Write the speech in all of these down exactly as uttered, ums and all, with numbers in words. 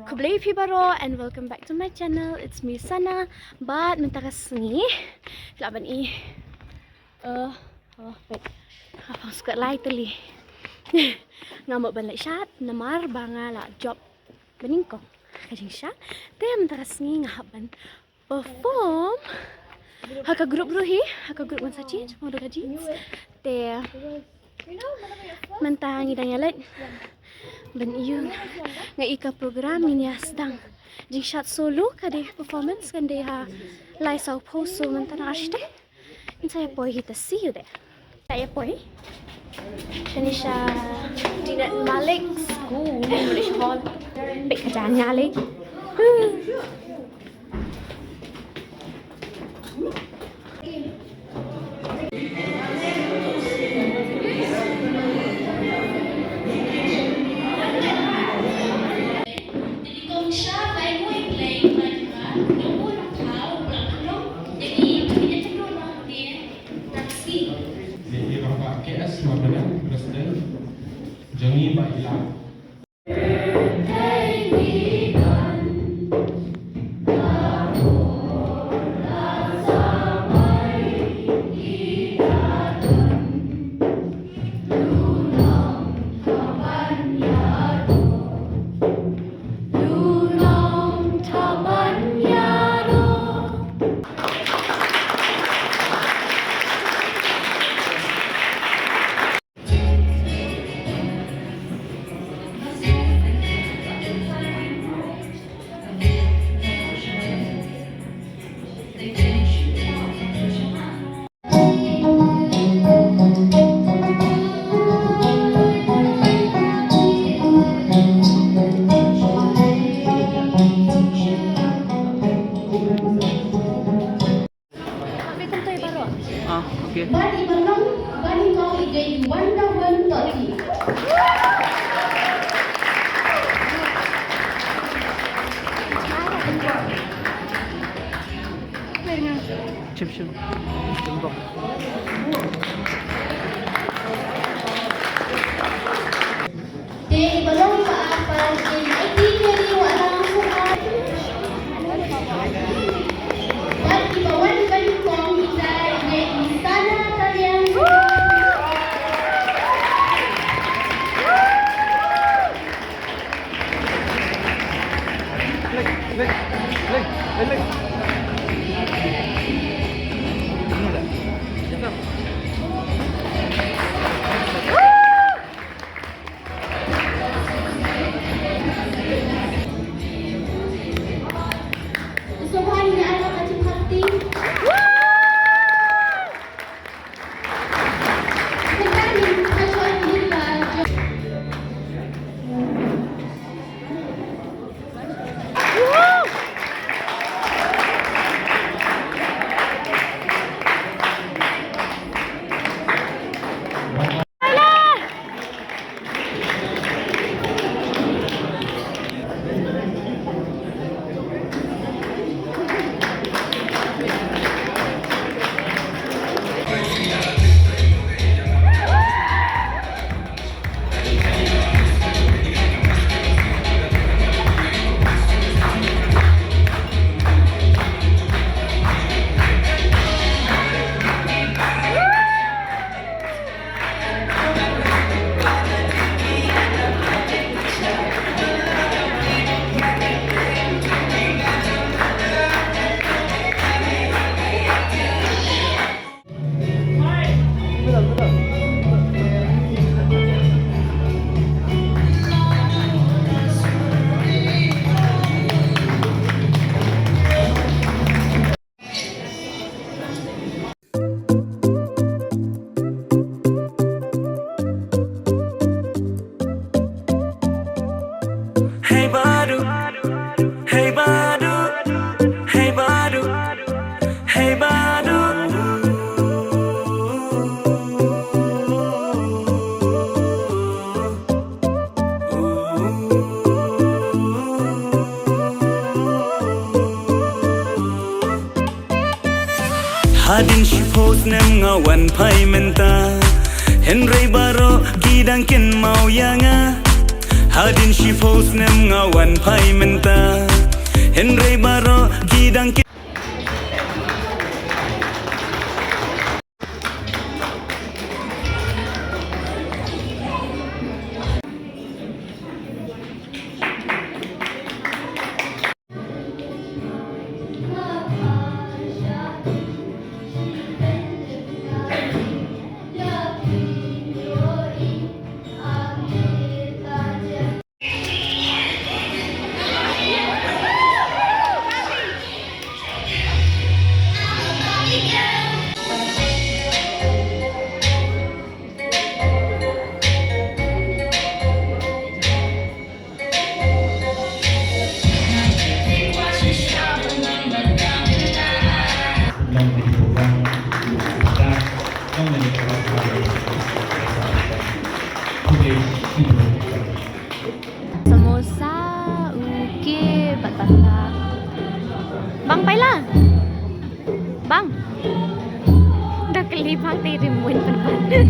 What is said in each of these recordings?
Khublei phi baroh and welcome back to my channel. It's me Sana. Bad mynta ka sngi la ban i, uh, oh, wait. Hapang skat lai tali. Nga mut ban leit shad namar ba nga la jop banyngkong ka jingshad. Te mynta ka sngi nga hap ban perform ha ka group ruh hi, ha ka group ngan sa change mo ka jeans. Te mynta ngi dang ïa leit ban ïoh nga i ka program ngin ïa sdang jingshad solo, ka dei performance kan dei ha lai saw phew, so mynta na ashte. Ngin sa ïa poi hi, ta see you there. Sa ïa poi. Shane sha Dinat Malik School English Hall. Pek ka jana lagi. Dei i Bapak K S Marbaniang, President, jong i Bah Ilang. Ah, okay. Bad i Bah Long, Bah Long, i dei i Wonder Woman Toti. Chim, chim. Chim bok. Te i Bah Long ba a par kin aiti ïa i Wah Lang Suhar. Bad i ba wan banyngkong ita i dei i Sana Taliang. Lek, lek, lek, lek. Ini dah. Cakap. Hey Badu, hey Badu, hey Badu, hey Badu. Hadien shiphew snem nga wan phai mynta, hynrei baroh ki dang kynmaw ïa nga. Hadien shiphew snem nga wan phai mynta, hynrei baroh ki dang ki Samosa, uke, bad pata. Bang, paila. Bang. Da kali bang te rim win pen pen.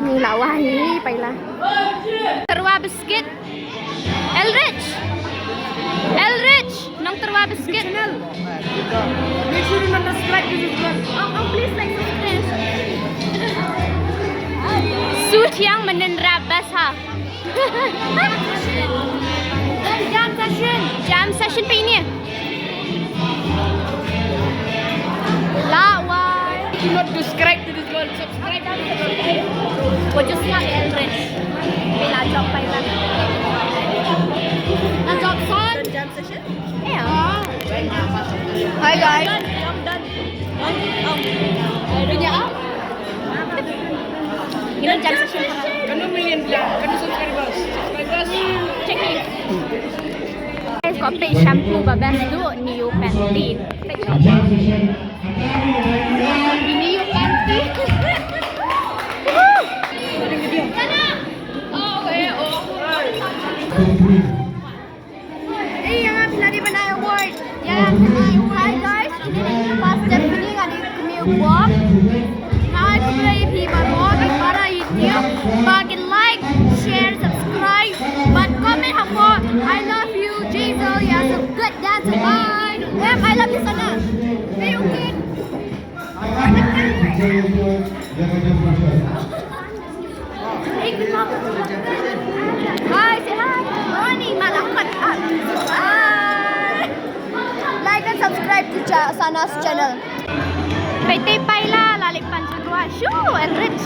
Ni la wai, paila. Tyrwa biscuit. Elrich. Elrich, nongtyrwa biscuit. Make sure you subscribe to this one. Oh, oh, please like, subscribe. Su thiang mynnin rap bas ha. Jam session. Jam session phi ne. La wai. Do not subscribe to this one. Subscribe to this one. Ko just ngam Elrich. Phi la jop paila. La jop son. Jam session. Yeah. Hi guys. Done, done, done. Done. Done. Done. Ngi don jam session para. Kano million, kano subscribers? Subscribers. Check it. Guys, ko peit shampoo ba best tu, Neo Pantene. Peit shampoo. Neo Pantene. Ei, ïa nga phi la dei ban ai award. Ïa nga phi la dei ban ai award. Hi guys, kine ki past Stephanie, nga dei kmie u Bob. Nga ai khublei ïa phi baroh ki para YouTube. Ba kin like, share, subscribe, bad comment hapoh. I love you, Jazel. You're a good dancer. Bye. Em, I love you, Sana. Hey, okay. Hi, say hi. Morning, malakot. Hi. Like and subscribe to cha- Sana's channel. Peit te paila, la leit pan sha ruh. Shu, Elrich.